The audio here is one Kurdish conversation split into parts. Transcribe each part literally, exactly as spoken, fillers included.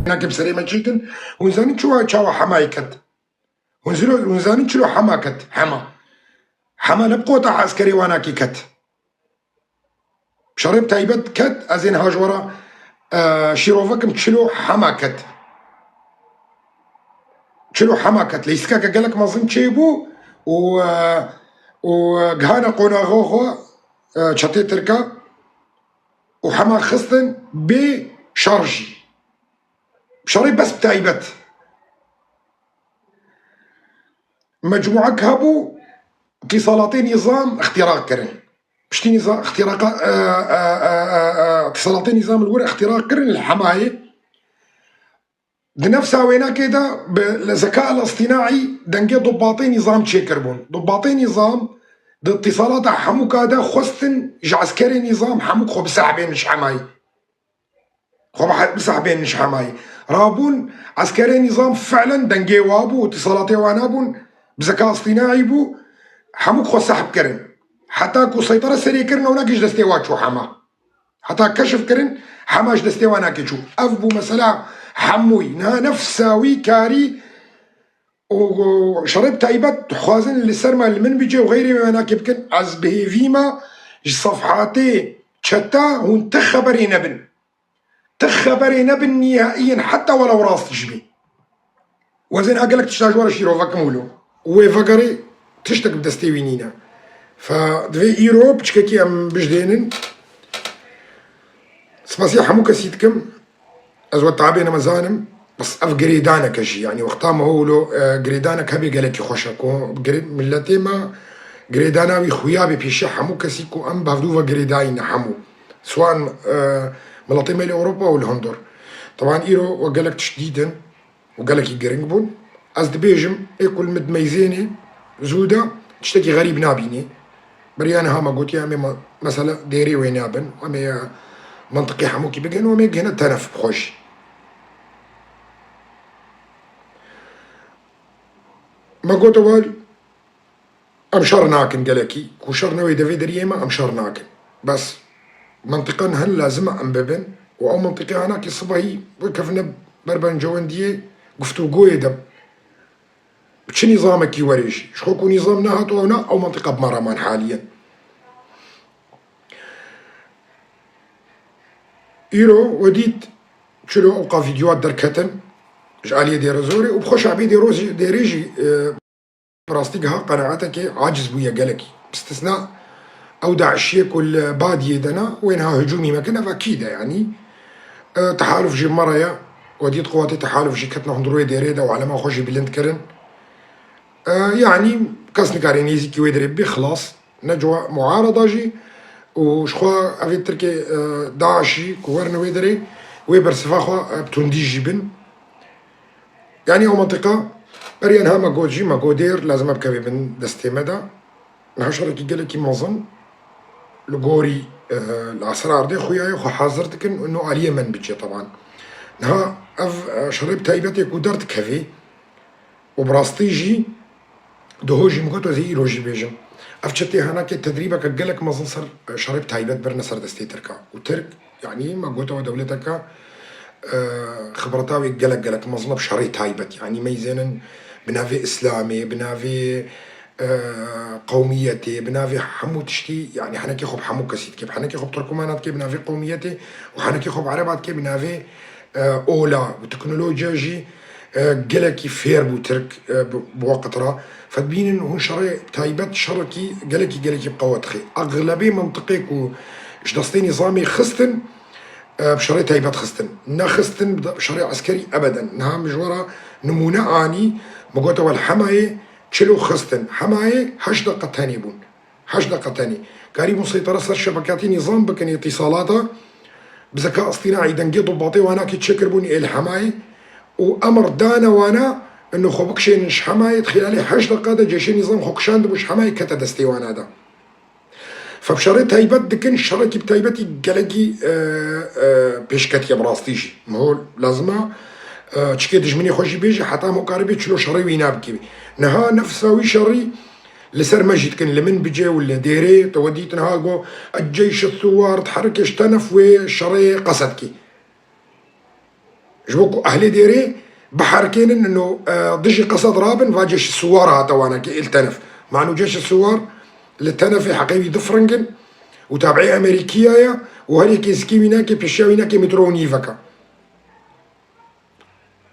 Nakê bi serê me çêkin. Hûn zanin çawa, çawa Hemayê ket? Hûn zîro, hûn zanin çilo Hema ket? Hema. Hema ne bi qota eskerê wanakê ket. Şerê bi taybet ket, ez ên hajwara, e, şîrovekim çilo Hema ket. Çilo Hema ket. Leysikeke gelek mezin çêbû û, e, û, e, gihane qonaxa xwe, e, çetê Tirka û Hema xistin bê şer jî. Şerê bes bi taybet. Mecmuek hebû, îtîsalatê nîzam îxtîra kirin. Piştî nîza-, îxtîraqa-, e, e, e, e, e, îtîsalatê nîzam li wir îxtîra kirin li Hemayê. Di nefsa wênakê de bi, li zeka el-îstînaî dengê dubatê nîzam çêkiribûn. Dubatê nîzam di îtîsalata Hemûka de xwestin ji eskerê nîzam Hemûk xwe bisehbênin ji Hemayê. Xwe bihe-, bisehbênin ji Hemayê. Rabûn, eskerê nîzam fi'len dengê wa bû, îtîsalatê wa nebûn, bi zeka îstînaî bû, Hemûk xwe sehb kirin. Heta ku seytara serê kirin, ew nakê ji destê wa çû Hema. Heta keşif kirin, Hema ji destê wa nakê çû. Ev bû mesela Hemûyî. Niha nefsa wî karî û, û şerê bi taybet dixwazin li ser me, li min bicê û xeyrê wê nakê bikin. Ez bi hêvî me ji sefhatê çeta hûn ti xeberê nebin. Ti xeberê nebin nihaiyen, heta welew rast jî bî. Wezên a gelek tişta ji we re şîrove kim wilo. Wê vegerê tiştek bi destê wî nîne. Fe divê îro piçkekî em bijdênin. Spasiya hemû kesî dikim. Ez we tabê neme zanim. Bes ev girêdaneke jî, yanî wexta me holo, e, girêdanek hebê gelekî xweş e. Ku girê-, miletê me girêdana wî xuya bê pêşiya hemû kesî ku em bi hevdû ve girêdayî ne hemû. Siwan, e, miletê me li Ewropa û li hundir. Teban îro we gelek tişt dîtin û gelekî giring bûn. Ez dibêjim, ê ku li min dimeyzênê zû de tiştekî xerîb nabînî. Beriya niha me gotiye, em ê me-, mesela dêrê wê nabin, em ê mentiqê hemûkî bigin û em ê gihine tenef bi xwe jî. Me gote wal, em şer nakin gelekî. Ku şer newê devê deriyê me, em şer nakin. Bes mentiqan hin lazim e em bibin. Û ew mentiqê hanakî sibahî bikevine ber bencewendiyê guftûgoyê de. Bi çi nîzamekî werê jî. Ji xwe ku nîzam nehato ew na, ew mentiqa bi me re man haliyen. Îro we dît çilo ewqa vîdyoa derketin ji aliyê Dêrezorê û bi xwe şabê Dêro-, Dêrê jî, e, bi rastî giha qenaetekê aciz bûye gelekî. Bi istisna ew DAIŞiyê ku li Badiyê de ne, wê niha hicûmî me kir, ev ekîd e, yanî, e, tehaluf jî bi me re ye. We dît quwatê tehaluf jî ketine hundirûyê Dêrê de û elema xwe jî bilind kirin. E, yanî kes nikare nêzîkî wê derê bibê, xilas. Ne ciwa muarada jî û ji xwe evê Tirkê, e, DAIŞî ku werine wê derê, wê bersiva xwe, e, bi tundî jî bin. Yanî ew mentiqa, beriya niha me got jî, me got dêr, lazim e bikeve bin destê me de. Niha şerekî gelekî mezin li gorî, e, li ser erdê xuya ye, xwe hazir dikin û no aliyê min bicê teban. Niha ev, e, şerê bi taybetê ku derdikevê, û bi rastî jî, doho jî min got, ez ê îro jî bêjim. Ev çetê henekê tedrîbeke gelek mezin ser, e, şerê bi taybet birine ser destê Tirka. Û Tirk, yanî me gote we dewleteke, e, xibreta wê gelek, gelek mezin e bi şerê taybet. Yanî meyzênin bi navê Îslamê, bi navê, e, qewmiyetê, bi navê hemû tiştî, yanî henekê xwe bi hemû kesî dike. Bi henekê xwe bi Tirkmana dike, bi navê qewmiyetê û henekê xwe bi Ereba dike, bi navê, e, ola û teknolojiya jî, e, gelekî fêr bû Tirk, e, bi, bi waqit re. Fedbînin hûn şerê taybet şerekî gelekî, gelekî bi qewet xê. Exlebê mentiqê ku ji destê nîzamê xistin, e, bi şerê taybet xistin. Nexistin bi de-, şerê eskerî ebeden. Niha min ji we re nimûne anî, min gote, wel Hemayê çilo xistin. Hemayê heşt deqa tenê bûn. Heşt deqa tenê. Karîbûn seytara ser şebekatî nîzam bikin ê îtîsalata. Bi zeka îstînaî dengê dubatê wanakê çêkiribûn ê li Hemayê û emir dane wana ino xwe bikişênin ji Hemayê. Di xîlalê heşt deqa de cêşê nîzam xwe kişandibû ji Hemayê kete destê wana de. Fe bi şerê taybet dikin, şerekî bi taybetî gelekî, e, e, pêşketiye bi rastî jî. Mihol lazim e, e, çikê dijminê xwe jî bêjî, heta em karibê çilo şerê wîna bikî. Niha nefsa wî şerî li ser me jî dikin, li min bicê û li Dêrê, te we dît niha got, "Eceyş suwar, diherike ji tenef wê şerê qesedkî." Ji bo ku ehlê dêrê biherkênin, ino, e, dijî qesed rabin, va ceş suwar hate wana ki il tenef. Manu ceş suwar li tenefê heqê wî difringin û tabi'ê Amerîkiya ye û her yekê zikê wî nake, pêşiya wî nake metro û nîveka.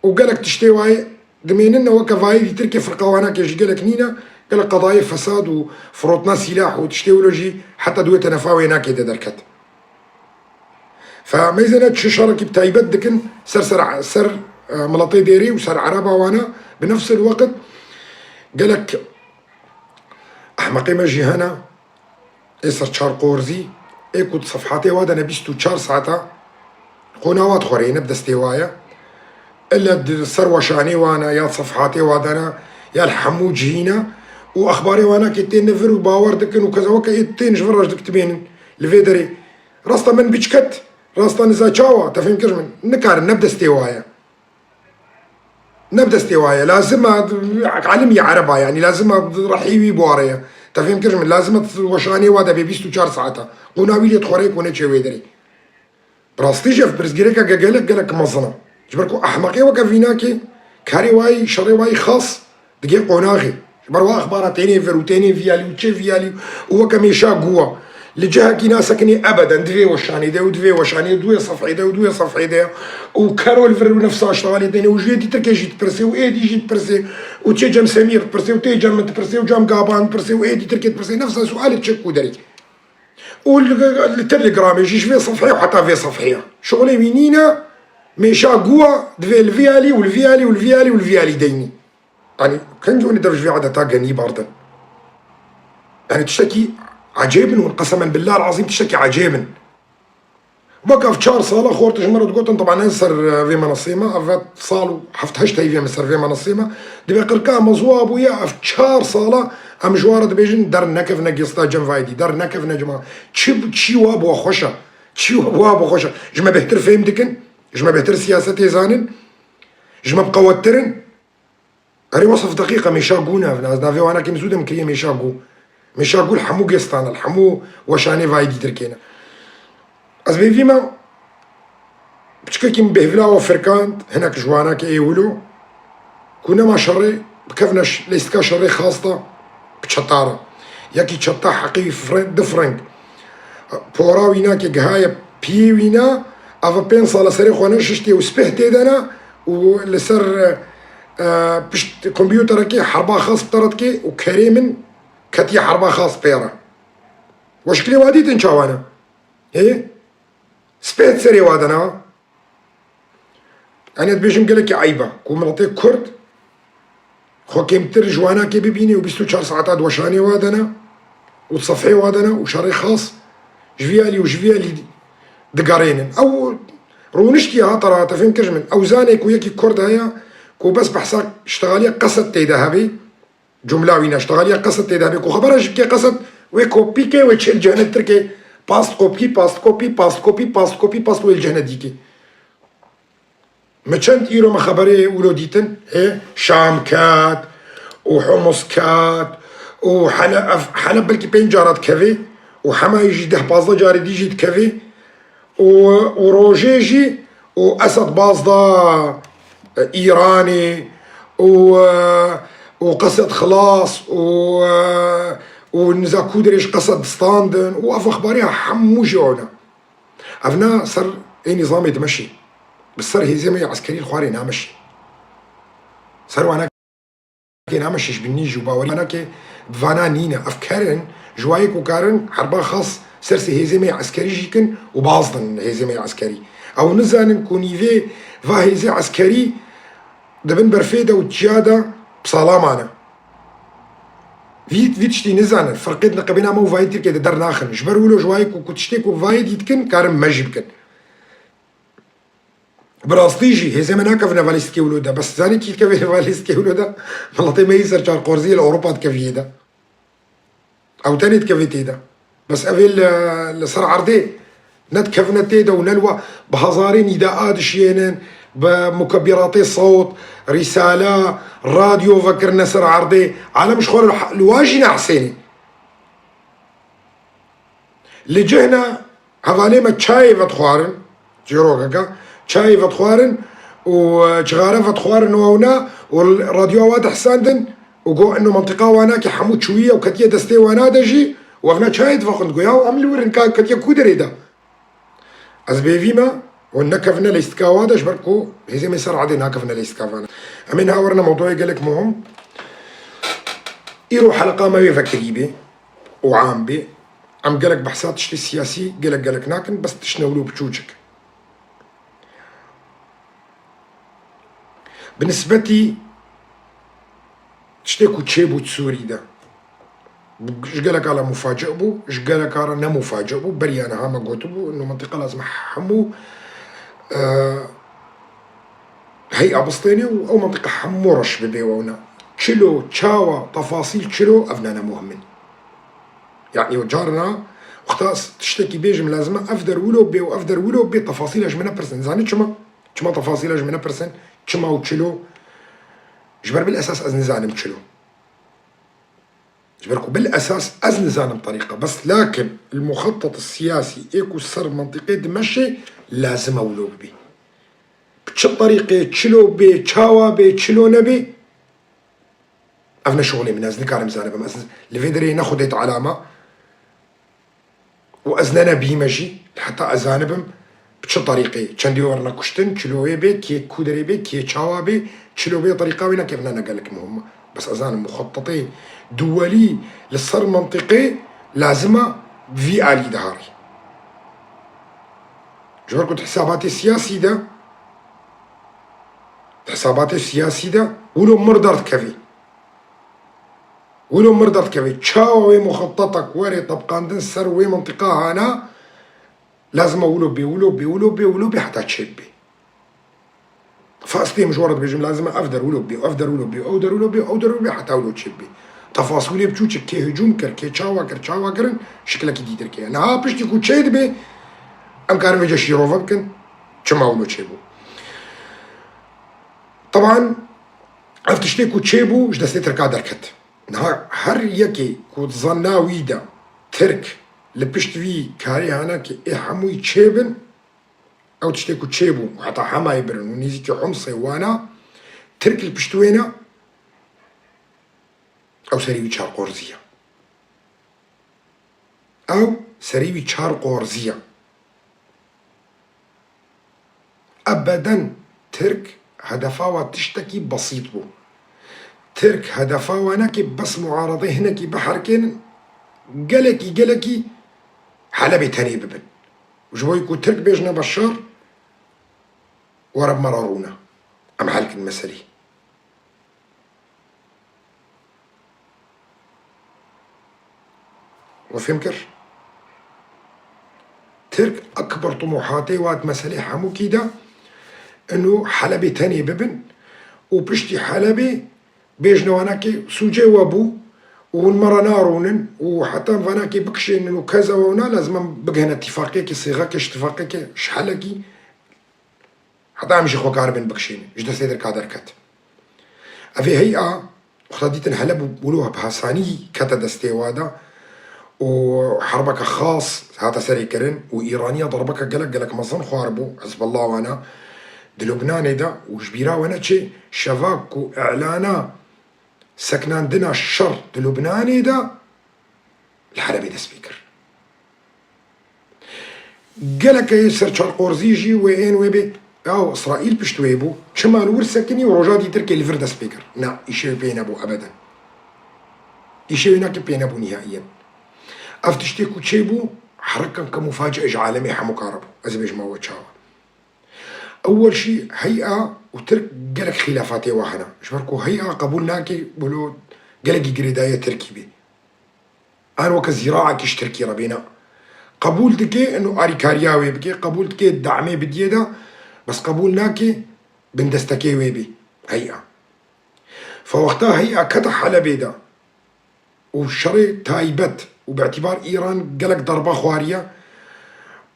Û gelek tiştê wayê dimênin, ne weke vayê dîtir ke firqa wana ke ji gelek nîne, gelek qedayê fesad û firotna sîlah û tiştê wilo jî heta di wê tenefa wê nakê de derket. Fe meyzene çi şerekî bi taybet dikin ser, ser, ser, e, miletê dêrê û ser ereba wana, bi nefsel weqt gelek ehmeqê me jî hene, ê ser çar qorzî, ê ku di sefhatê wa de ne bîst û çar saeta qona wa dixwere, ne bi destê wa ye. Ille di ser weşanê wa ne, ya di sefhatê wa de ne, ya li hemû cihî ne û exbarê wa nake tên li vir û bawer dikin û keza weke ê tên ji vir re jî dikitibênin li vê derê. Rasta min biçket, rasta niza çawa, te fêm kir min, nikarin, ne bi destê wa ye. Ne bi destê wa ye. Lazim e, alim ye ereba, yanî lazim e rehî wî buare ye. Te fêm kir min, lazim e weşanê wa de bê bîst û çar saeta. Qona wî lê dixwere ku neçe wê derê. Bi rastî jî ev pirsgirêkeke gelek, gelek mezin e. Ji ber ku ehmeqê weke vînakê, karê wayî, şerê wayî xas, digê qonaxê. Ji ber wa exbara tênê vir û tênê viyalî û çê viyalî û weke mêşa guwa. Li cihekî nasekinê ebeden, di vê weşanê de û di vê weşanê, di wê sefhê de û di wê sefhê de. Û kero li vir û nefsa şixalê tênê û ji yê dîtirkê jî dipirsê û êdî jî dipirsê û çê cem Semîr dipirsê û tê cem min dipirsê û cem Gaban dipirsê û êdî tirkê dipirsê. Nefsa sualê çek û derê. Û li, li Telegramê jî ji vê sefhê û heta vê sefhê ya. Şixulê wî nîne, mêşa guwa, divê li vî alî û li vî alî û li vî alî û li vî alî deynî. Yanî, kengî hûn ê dev ji vê edeta genî berdin? Yanî, tiştekî ecêb in hûn, qesemen billah el-azîm tiştekî ecêb in. Wek ev çar sala xortê ji me re digotin, teba ne ser, e, vê menasê me, ev sal û heft heşt heyvê me ser vê menasê me. Dibê qirka me ziwa bûye, ev çar sala em ji wan re dibêjin, dernekevine gesta cem vaydî, dernekevine cema. Çi, çi wa bo xweş e, çi wa bo xweş e. Ji me bêhtir fêm dikin, ji me bêhtir siyasetê zanin, ji me bi qewettir in. Erê, wesf deqîq e, mêşa gû ne, ez navê wana kêm zû de min kiriye mêşa gû. Mêşa gû li hemû gestan e, li hemû weşanê vayê dîtirkê ne. Ez bêvî me, piçkekî min bêhvila we firkand, hinek ji wana ke ê wilo, ku nema şerê, bikevne ş-, lêstika şerê xasta, bi çeta re. Yekî çeta heqî fre-, difreng. Pora wî nake gihaye piyê wî ne, ev pênc sala serê xwe neşiştiye û speh tê de ne û li ser, e, pişt kompûterekê herba xas bi te re dike û kerê min ketiye herba xas pê re. We şikilê wa dîtin çawa ne? Hê? Speh serê wa de ne? Yanî ez dibêjim gelekî eyb e ku miletê Kurd xwe kêmtir ji wanakê bibîne û bîst û çar saeta di weşanê wa de ne û di sefhê wa de ne û şerê xas ji vî alî û ji vî alî digerênin. Ew rûniştiye hate re, te fêm kir ji min. Ew zane ku yekî Kurd heye ku bes behsa ştexaliya qesed tê de hebe, cumla wî ne, ştexaliya qesed tê de hebe ku xebera ji bike qesed wê kopî ke, wê çê li cihne tirkê, past kopî, past kopî, past kopî, past kopî, past wê li cihne dîkê. Me çend îro me xeberê wilo dîtin, hê Şam ket û Humus ket û Hele-, ev Heleb belkî pênc cara dikevê û Hemayê jî deh pazdeh carê dî jî dikevê û, û rojê jî û Esed baz da, e, Îranê û, e, û qesed xilas û, e, û niza kû dirêj qesed distandin û ev exbariya hemû jî ona. Ev na ser ê nîzamê dimeşî. Bi ser hêzê me yê eskerî li xwarê nameşî. Ser wanakê nameşî ji binî jî û bawerî wanakê bi vana nîne. Ev kerin ji wayê ku karin herba xas ser sê hêzê me yê eskerî jî kin û bazdin hêzê me yê eskerî. Ew nizanin ku nîvê va hêzê eskerî di bin berfê de û çiya de bi sala mane. Vî, vî tiştî nizanin. Ferqê di niqebêna me û vayê Tirkiyê de dernaxin. Ji ber wilo ji wayê ku, ku tiştê ku vayê dî dikin, karin me jî bikin. Bi rastî jî hêzê me nakevine valîstikê wilo de. Bes zanî kî dikeve valîstikê wilo de? Miletê me yî ser çar qorziyê li Ewropa dikeviyê de. Ew tenê dikevê tê de. Bes ev ê li, li ser erdê nedikevine tê de û ne li wa bi hezarên îdaa dişiyênin, bi mukebbiratê sewt, rîsale, radyo vekirine ser erdê. Alem ji xwe li, li wa jî nehsênê. Li cihna hevalê me çayê vedixwarin, çîrokeke, çayê vedixwarin û, e, çixare vedixwarin û ewna û radyoya wa dihsandin û got, ino mentiqa wana ki hemû çûyiye û ketiye destê wana de jî û evna çayê difaqin digo, ya em li wir in ka ketiye ku derê de. Ez bêvî me û nekevine lîstika wa de ji ber ku hêzê me ser adê nakevine lîstika vana. Em ê niha werine mewdûyê gelek muhim. Îro heleqa me wê vekirî bê û am bê. Em gelek behsa tiştê siyasî gelek gelek nakin, bes tiştine wilo biçûçik. Bi nisbetî tiştê ku çêbû di Sûrî de, ji geleka re muface bû, ji geleka re ne muface bû. Beriya niha me gotibû, ino mentiqa lazim hemû, e, hey'a bistêne û ew mentiqa hemû reş bibe û ewna. Çilo, çawa, tefasîl çilo, ev ne ne muhim in. Yani, o carna, wexta ez tiştekî bêjim, lazim e ev der wilo bê û ev der wilo bê, tefasîla ji min nepirsin. Zanî çima? Çima tefasîla ji min nepirsin? Çima û çilo? Ji ber bil esas ez nizanim çilo. Ji ber ku bil esas ez nizanim terîqa. Bes lakin li muxetet siyasî ê ku ser mentiqê dimeşê lazim e wilo bibê. Bi çi terîqê, çilo bê, çawa bê, çilo nebê, ev ne şixulê min e, ez nikarim zanibim. Ez li vê derê ne Xwedê Teala me û ez ne nebî me jî, heta ez zanibim bi çi terîqê, çendî werine kuştin, çiloyê bê, kê ku derê bê, kê çawa bê, çilo bê, terîqa wê nake, ev ne ne gelek muhim e. Bes ez zanim muxetetê duwelî li ser mentiqê lazim e vî alî de herî. Ji ber ku di hisabatê siyasî de, di hisabatê siyasî de wilo mir derdikevî. Wilo mir derdikevî. Çawa wê muxetetek were tebqandin ser wê mintiqa hana, lazim e wilo bê, wilo bê, wilo bê, wilo bê heta çêbibê. Fa ez têm ji we re dibêjim, lazim e ev der wilo bê, ev der wilo bê, ew der wilo bê, ew der wilo bê, heta wilo çêbibê. Tefasûlê biçûçik, kê hicûm kir, kê çawa kir, çawa kirin, şikilekî dîtirkê ye. Niha piştî ku çêdibe, em karin vêca şîrove bikin, çima wilo çêbû. Teban, ev tiştê ku çêbû, ji destê Tirka derket. Niha her yekê ku di zanna wî de Tirk li pişt vî karê hana ki ê hemûyî çêbin, ew tiştê ku çêbû û heta Hemayê birin û nêzîkî Humsê wana, Tirk li pişt wê ne, ew serî wî çar qorzî ye. Ew serî wî çar qorzî ye. Ebeden Tirk hedefa wa tiştekî besît bû. Tirk hedefa wa neke bes muaredê hinekî biherkênin, gelekî, gelekî Helebê tenê bibin. Ji bo ku Tirk bêjine Beşar, were bi me re rûne. Em hel kin meselî. We fêm kir? Tirk ekber tumuhatê wa di meselê hemûkî de ino Helebê tenê bibin û piştî Helebê bêjine wanakê sûcê we bû û hûn me re narûnin û heta em vanakê bikişênin û keza we wina lazim em bigihine tîfaqiyekê, sêxekê ji tîfaqiyekê ji helekî Heta em jî xwe karibin bikişînin, ji destê Tirka derket. Evê hey'a, wexta dîtin Heleb û wilo bi hesanî kete destê wa de û herbeke xas hate serê kirin û Îraniya derbeke gelek gelek mezin xwaribû, Hizbullah wana di Lubnanê de û ji bîra we neçê şeva ku îlana seknandina şer di Lubnanê de li Helebê dest pê kir. Gelek heye ser çarqorzî jî wê ên wê bê, yaw Îsraîl pişt wê bû, çima li wir sekinî û roja dîtirkê li vir dest pê kir? Na, îşê wê pê nebû ebeden. Îşê wê nake pê nebû nihaiyen. Ev tiştê ku çêbû, herekan ke muface ji alemê hemû kare bû. Ez ê bêjim we çawa. Ewel jî hey'a û Tirk gelek xîlafatê wa hene. Ji ber ku hey'a qebûl nake, wilo gelekî girêdayî Tirkî bê. An weke zîraekî ji Tirkî re bêne. Qebûl dike ino alîkariya wê bike, qebûl dike damê bidiyê de, bes qebûl nake bindestekê wê bî. Hey'a. Fe wexta hey'a kete Helebê de û şerê taybet û bi îtîbar Îran gelek derba xwariye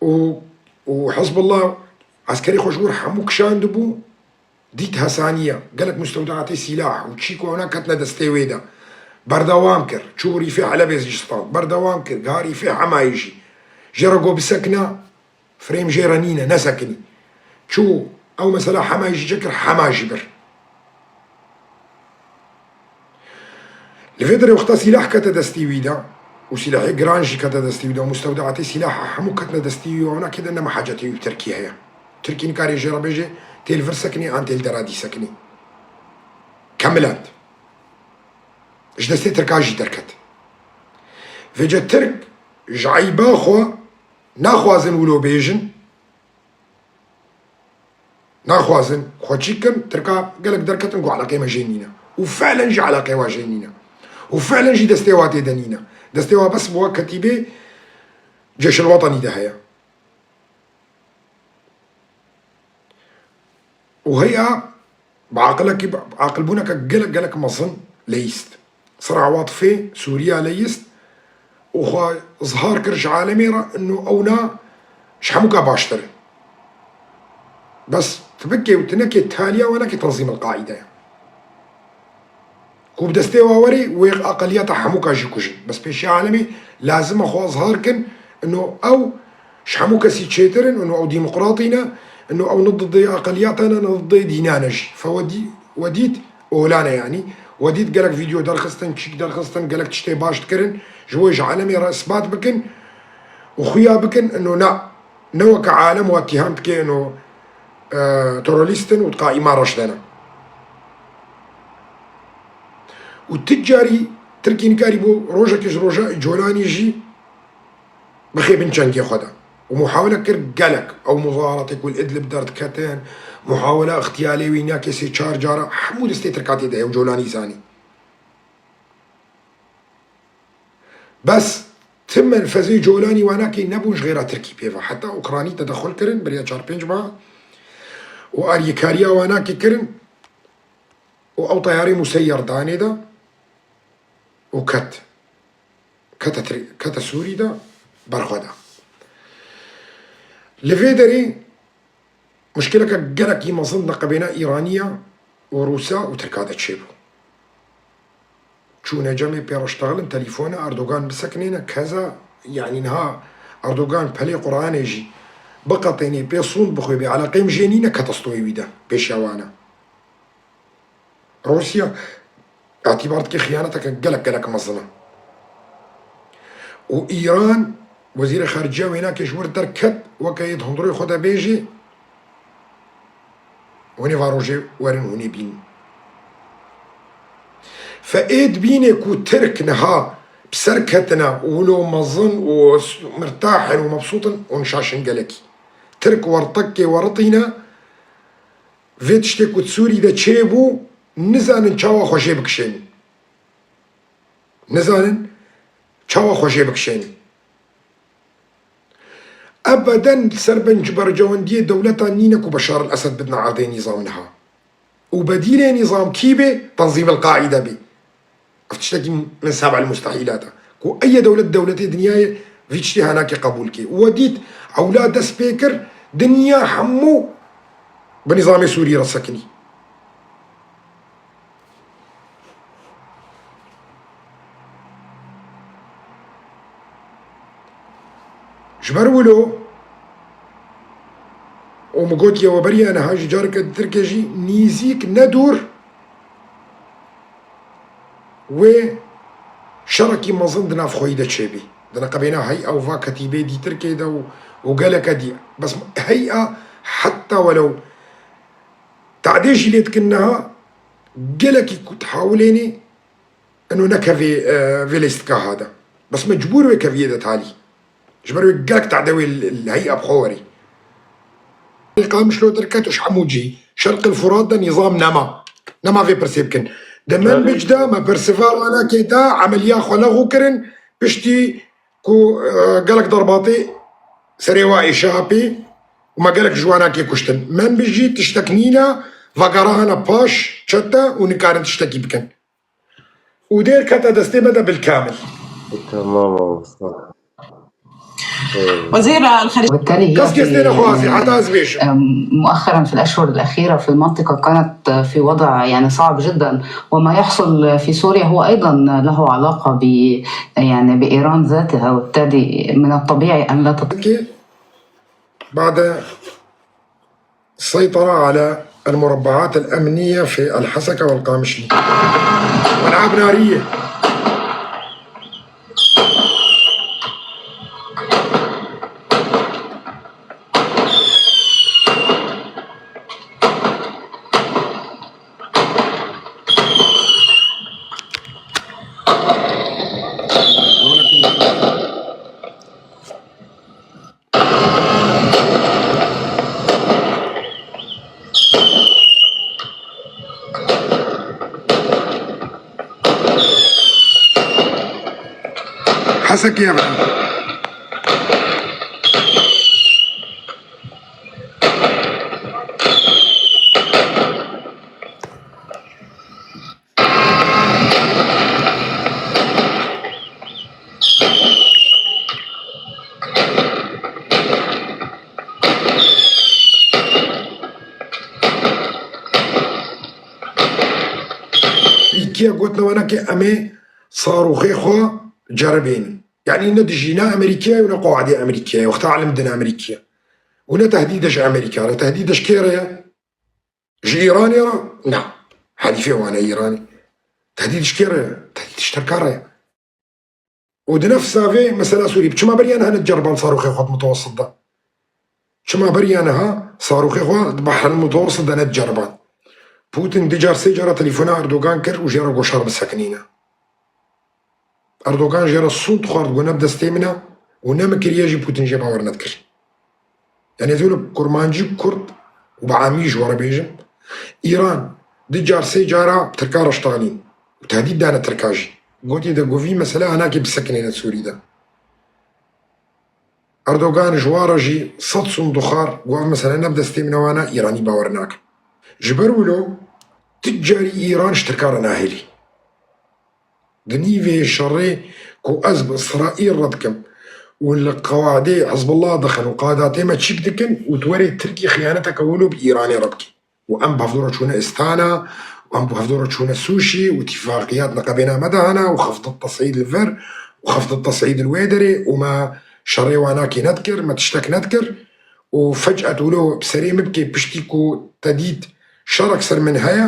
û, û Hizbullah eskerê xwe ji wir hemû kişandibû, dît hesaniye, gelek mustewdeatê sîlah û çî ku ewna ketine destê wê de. Berdewam kir, çû rîfê Helebê jî stand, berdewam kir, giha rîfê Hemayê jî. Jê re got bisekine, firêm jê re nîne, nesekinî. Çû Ew mesela Hema jî çêkir, Hema jî bir. Li vê derê wexta sîlah kete destî wî de û sîlahê giran jî kete destî wî de û mustewdeatê sîlaha hemû ketine destî wî, wana kê de nema hacetê wî bi Tirkî heye. Tirkî nikarê jê re bêje tê li vir sekinî an tê li dera dî sekinî. Kemilend. Ji destê Tirka jî derket. Vêce Tirk ji eyba xwe naxwazin wilo bêjin, naxwazin xwe çî kin, Tirka gelek derketin ku eleqeyê me jê nîne. Û fiilen jî eleqeyê wa jê nîne. Û fiilen jî destê wa tê de nîne. Destê wa bes bi we ketîbê Ceyşilwetenî de heye. Û heya bi aqilekî, bi aqilbûneke gelek, gelek mezin leyîst. Sira Watifê Sûriya leyîst û xwe zihar kir ji alemê re, ino ewna ji hemûka baştir e. Bes tu bikê û tu nekê, taliya we nekê Tenzîm El Qaîde ye. Ku bi destê wa werê wê aqeliyeta hemûka jî kujin. Bes pêşiya alemê lazim e xwe zihar kin, ino ew ji hemû kesî çêtir in, ino ew demokratî ne, ino ew ne didê aqeliyata ne, ne didê dîna ne jî. Fe we dî-, we dît, Olane yanî. We dît gelek vîdeo derxistin, çîk derxistin, gelek tiştê baş dikirin. Ji bo ji alemê re isbat bikin û xuya bikin, ino na, ne weke alem wa îttiham dike, ino, e, terorîst in û di qaîma re jî de ne. Û ti carî Tirkî nikarî bo rojekê ji roja Colanî jî bixê bin çengê xwe de. Û muhawele kir gelek. Ew muzaharatê ku li Idlib derdiketin, muhawela îxtiyalê wî nake sê çar cara, hemû destê Tirka tê de ye û Colanî zanî. Bes ti menfezê Colanî wanakê nebûn ji xêra Tirkî pê ve. Heta Ukranî tedexul kirin, beriya çar pênc meha û alîkariya wanakê kirin û ew teyarê museyyer danê de û ket. Kete Tir-, kete Sûrî de berxwe da. Li vê derê Mişkileke gelekî mezin di qebêna Îraniya û Rûsa û Tirka de çêbû. Çûne cemê pê re ştexilin, telîfone Erdogan bisekinêne, keza, yanî niha Erdogan pelê Qur'anê jî biqetênê, pê sûnd bixwê bê, eleqê min jê nîne, kete stoyê wî de, pêşiya wan e. Rûsya îtîbar dike xiyaneteke gelek gelek mezin e. Û Îran, wezîrê xariceya wênakê ji wir derket, weke yê di hundirê xwe de bêjê, hûn ê va rojê werin hûn ê bînin. Fe ê dibînê ku Tirk niha bi ser ketine û wilo mezin û s-, mirtah in û mebsût in, hûn şaş in gelekî. Tirk wertekê weritîne, vê tiştê ku di Sûrî de çêbû, nizanin çawa xwe jê bikişênin. Nizanin çawa xwe jê bikişênin. Ebeden li ser bin bercewendiyê dewletan nîne ku Beşar el Esed bidine erdê nîzam niha. Û bedîlê nîzam kî bê? Tenzîm el Qaîde bê. Ev tiştekî min seb'el mustehîlat e. Ku eye dewlet, dewletê dinyayê vî tiştê hanakê qebûl kê. We dît, ewla dest pê kir, dinya hemû bi nîzamê Sûrî re sekinî. Ji ber wilo, û min gotiye we beriya niha jî careke di Tirkê jî nîzîk ne dûr wê şerekî mezin di nav xweyî de çêbî. Di neqebêna hey'a û va ketîbê dî Tirkê de û, û geleke dî. Bes hey'a heta welew tadê jî lê dikin niha gelekî ku dihawilênê ino nekevê, e, vê lîstika ha de. Bes mecbûr wê keviyê de talî. Ji ber wê gelek tade wê li, li hey'a bi xwe werî. Qamişlo derket û ji hemû cî. Şerqil Furat de nîzam nema. Nema vê pirsê bikin. Di Menbic de me persival wanakê de emeliya xwe lexû kirin. Piştî ku, e, gelek derbatê serê wa êşa pê û me gelek ji wanakê kuştin. Menbic jî tiştek nîne, vegerahane paş çete û nikarin tiştekî bikin. û dêr kete destê me de bilkamil. Tamam, mamosta. وزير الخارجية. وبالتالي هي kes kes tê في، nexwazî, heta ez bêjim. أم، مؤخرا في الأشهر الأخيرة في المنطقة كانت في وضع يعني صعب جدا، وما يحصل في سوريا هو أيضا له علاقة ب، يعني بإيران ذاتها، وبالتالي من الطبيعي أن لا تت- Kê? Bade السيطرة على المربعات الأمنية في الحسكة والقامشلي. ألعاب نارية. Hesek ya. Tirkiye gotin wana ke em ê sarûxê xwe ceribên. Yanî ne dijî ne Amerîkayê û ne qewedê Amerîkayê. Wexta elim din Amerîkayê. Û ne tehdîde ji Amerîka re. Tehdîde ji kê re ye? Ji Îranê re? Na. Helîfê wan e Îranê. Tehdîd ji kê re? Tehdîd ji Tirka re ye. Û di nefsa vê mesela Sûrî, çima beriya niha nediceriban sarûxê xwe di mutewessit de? Çima beriya niha sarûxê xwe di Behrel Mutewessit de nediceriban? Putin du car sê cara telefona Erdogan kir û jê re got şer bisekinîne. Erdogan jê re sûnd xwar, got ne bi destê min e û ne min kiriye jî Putin jê bawer nedikir. Yanî ez wilo kurmancî, kurd û bi amî ji we re bêjim, Îran du car sê cara Tirka re ştanîn û tehdîd dane Tirka jî. Gotî de got vî mesele hanakê bisekinêne Sûrî de. Erdogan ji wa re jî sed sûnd dixwar, got ev mesele ne bi destê min e, wana Îranî bawer nakin. Ji ber wilo tu carî Îran ji Tirka re nahêlî. Di nîvê şerê ku ez bi Îsraîl re dikim û li qewedê Hizbullah dixin û qada tê me çîk dikin û tu werê Tirkî xiyaneteke wilo bi Îranê re bikî. Û em bi hevdû re çûne Astana û em bi hevdû re çûne Sûşî û tîfaqiyat neqebêna me de hene û xefdit tesîd li vir û xefdit tesîd li wê derê û me şerê wanakî nedikir, me tiştek nedikir û fecat wilo bi serê min bikê piştî ku te dît şerek ser min heye,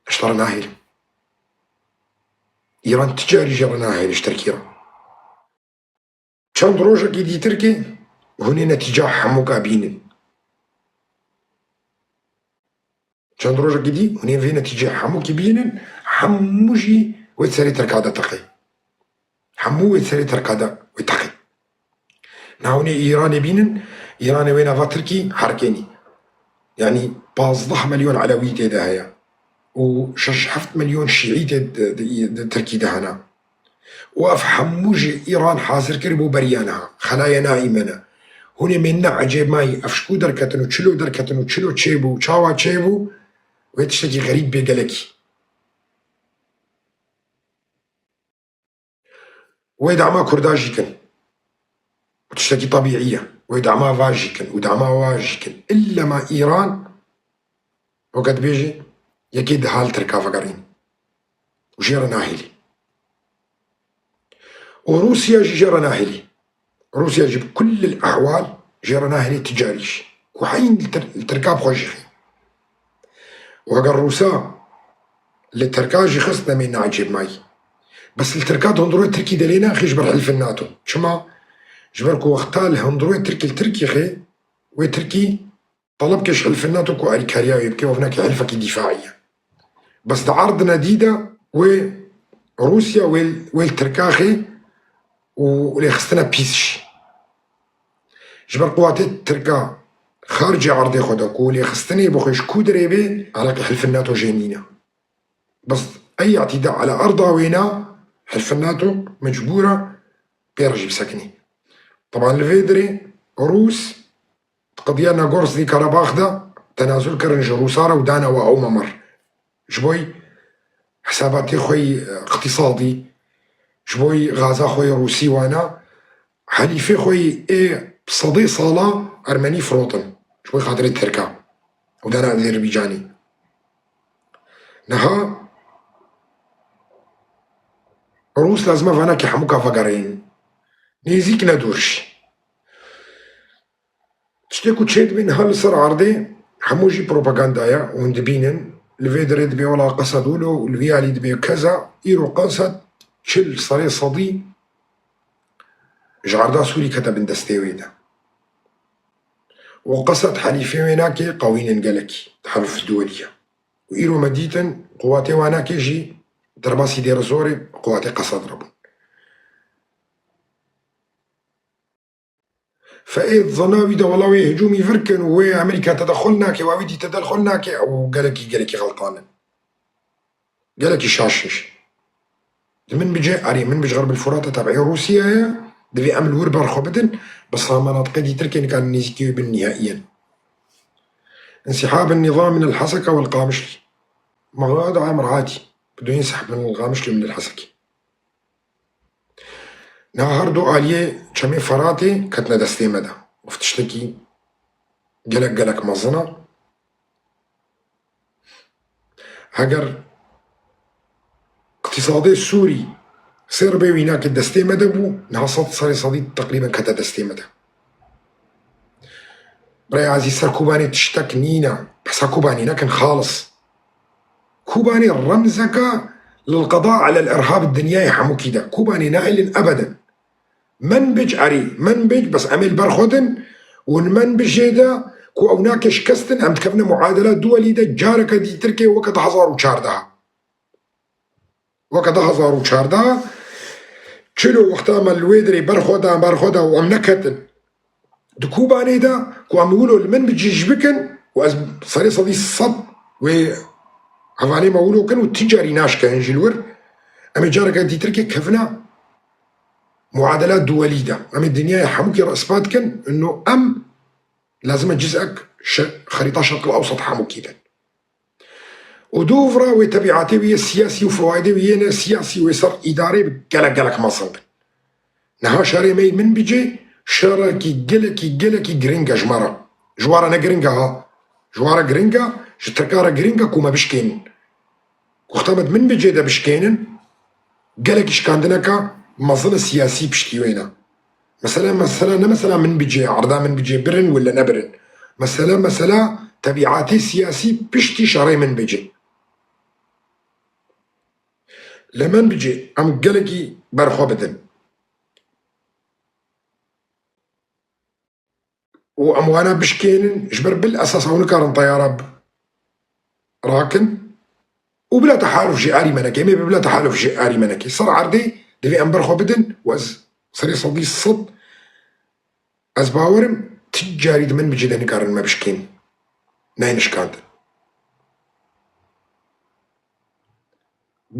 ez ji te re nahêlim. Îran ti carî jê re nahêle ji Tirkî re. Çend rojekî dîtirkî hûn ê netîca hemûka bînin. Çend rojekî dî hûn ê vê netîcê hemûkî bînin, hemû jî wê serê Tirka de teqê. Hemû wê serê Tirka de wê teqê. Na hûn ê Îranê bînin, Îranê wê nava Tirkî herkênî. Yanî pazdeh milyon Elewî tê de heye û şeş heft milyon Şîî tê di, di, di Tirkî de hene. Û ev hemû jî Îran hazir kiribû beriya niha. Xelaye nayî me ne. Hûn ê mênine ecêb mayî ev ji ku derketin û çilo derketin û çilo çêbû û çawa çêbû, wê tiştekî xerîb bê gelekî. Wê dema Kurda jî kin. Û tiştekî tebîî ye. Wê dema va jî kin û dema wa jî kin. Îllema Îran, weke dibêjî, yekê diha li Tirka vegerîn. Û jê re nahêlî. Û Rûsya jî jê re nahêlî. Rûsya jî bi kullil ehwal jê re nahêlî ticarî jî. Ku heyîn li Tir-, li Tirka bi xwe jî xî. Û heger Rûsa li Tirka jî xist nemê neecêb mayî. Bes li Tirka di hundirê Tirkî de lê naxî ji ber hilfin NATO. Çima? Ji ber ku wexta li hundirê Tirkî li Tirkî xê, wê Tirkî teleb ke ji hilfin NATO ku alîkariya wê bike, ev nake hilfekî dîfaî ye. Bes di erdine dî de wê Rûsya wê, wê li Tirka xê û lêxistina pîs jî. Ji ber quwatê Tirka xaricê erdê xwe de ku lêxistinê bi xwe ji ku derê bê, eleqê hilfin NATO jê nîne. Bes ey îtîda ala erda wêna hilfin NATO mecbûr e pê re jî bisekinî. Teban li vê derê Rûs di qediya Nagorno-Karabakh de tenazul kirin ji Rûsa re û dane we ew memir. Ji bo hesabatê xwe yî iqtîsadî, ji bo gaza xwe yê Rûsî wana, helîfê xwe yî ê sedê sala Ermenî firotin. Ji bo xatirê Tirka û dana Azerbaycanî. Niha Rûs lazim e vana ke hemûka vegerên. Nêzîk ne dûr jî. Tiştê ku çêdibê niha li ser erdê, Hemû jî propaganda ye û hûn dibînin. Li vê derê dibê wela Qesed wilo û li vî alî dibê keza. Îro Qesed çil serê sedî ji erda Sûrî kete bin destê wê de. Û Qesed helîfê wê nake qewînin gelekî, teheluf duwelî ye. Û îro me dîtin quwatê wan nake jî derbasî Dêr Zorê quwatê Qesed re bûn. Fe ê di zana wî de wela wê hicûmî vir kin û wê Amerîka te dexil nake, wa wî dî te dexil nake, ew gelekî, gelekî xeltan in. Gelekî şaş in jî. Di Minbicê, erê, Minbic Xerbil Furat e, tabiî Rûsya ye, divê em li wir ber xwe bidin, bi sa menatiqê dî Tirkiyê nikarin nêzîkî wê bin nihaiyen. انسحاب النظام من الحسكة والقامشلي. مغاد عام رعاتي. بدون ينسحب من القامشلي ومن الحسكة. Niha her du aliyê Çemê Feratê ketine destê me de. Ev tiştekî gelek, gelek mezin e. Heger îqtîsadê Sûrî sê ribê wînakê destê me de bû, niha sed serê sedî teqrîben kete destê me de. Birayê ezîz, ser Kobanê tiştek nîne. Behsa Kobanê nekin xalis. Kobanê remzeke lil qeda alel irhab dinyayê hemûkî de. Kobanê nahêlin ebeden. Menbic erê, Menbic bes em ê li ber xwe din û li Menbicê de ku ew nake şikestin, em dikevine muadela duwelî de careke dî Tirkiyê weke du hezar û çardeh. Weke du hezar û çardeh, çilo wexta me li wê derê ber xwe da, ber xwe da û em neketin. Di Kobanê de ku em wilo li Menbicê jî bikin û ez serê sedî sed wê hevalê me wilo kin û ti carî naşkehin jî li wir, em ê careke dîtirkê kevine muadela duwelî de. Em ê dinyaya hemûkî re ispat kin, ino em lazim e cizek şe-, xerîta Şerqil Ewsat hemûkî bin. Û dûv re wê tebîatê wî yê siyasî û fewaidê wî yê ne siyasî wê ser îdarê bi gelek gelek mezin bin. Niha şerê me yî Minbicê şerekî gelekî, gelekî giring e ji me re. Ji we re ne giring e ha. Ji we re giring e, ji Tirka re giring e ku me bişkênin. Ku wexta me di Minbicê de bişkênin, gelekî şikandineke mezin e siyasî piştî wê ne. Mesela, mesela, ne mesela Minbicê, erda Minbicê birin wille nebirin. Mesela, mesela tebîatê siyasî piştî şerê Minbicê. Li Minbicê em gelekî ber xwe bidin. Û em wana bişkênin, ji ber bil esas ew nikarin teyara b-, rakin. Û bila tehaluf jî arî me neke, em ê bila tehaluf jî arî me neke. Ser erdê divê em ber xwe bidin û ez serê sedî sed ez bawerim ti carî di Minbicê de nikarin me bişkên. Neyên şikandin.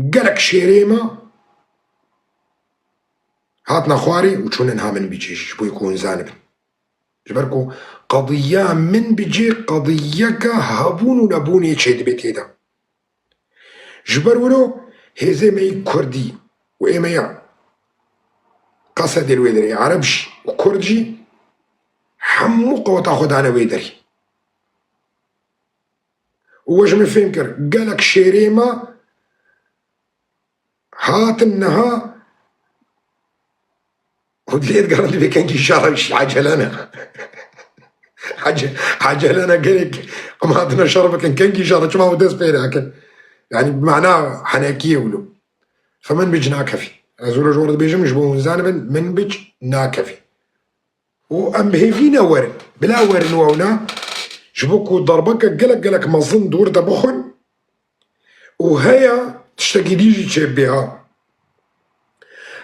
Gelek şêrê me hatine xwarê û çûne niha Minbicê jî, ji bo ku hûn zanibin. Ji ber ku qediya Minbicê qediyeke hebûn û nebûnê çêdibê tê de. Ji ber wilo hêzê me yê Kurdî û ê me ya Qesedê li wê derê, Ereb jî û Kurd jî hemû qeweta xwe dane wê derê. Û we ji min fêm kir, gelek şêrê me hatin niha û dilê digerin dibê kengî şer e, ecelene. Ece-, ecelene gelek em hatine şer bikin, kengî şer e, çima ew dest pê nakin? Yani bi mana henekiyê wilo. Fe Minbic nakevî. Ez wilo ji we re dibêjim, ji bo hûn zanibin, Minbic nakevî. Û em bi hêvî ne werin. Bila werin wewna, ji bo ku derbeke gelek gelek mezin di wir de bixwin. Û heya tiştekî dî jî çêbibê ha.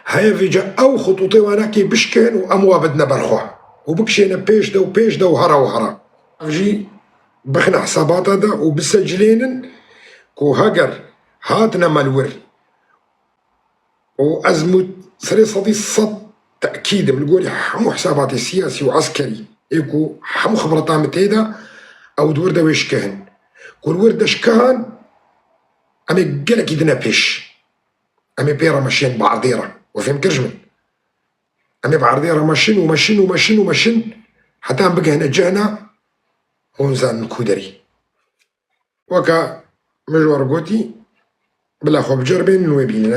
Heye vêca ew xitûtê wanakê bişkên û em wa bidine ber xwe. Û bikişêne pêş de û pêş de û hera û hera. Ev jî bixine hesabata de û bisecilênin ku heger hatine me li wir. Û ez mut-, serê sedî sed tekîd im li gorî hemû hesabatê siyasî û eskerî ê ku hemû xibreta min tê de, ew di wir de wê şikehin. Ku li wir de şikehan, em ê gelekî dine pêş. Em ê pê re meşên bi erdê re. We fêm kir ji min? Em ê bi erdê re meşin û meşin û meşin û meşin heta em bigihine cihna hûn zanin ku derî. Weke min ji we re gotî, bila xwe biceribênin wê bînin.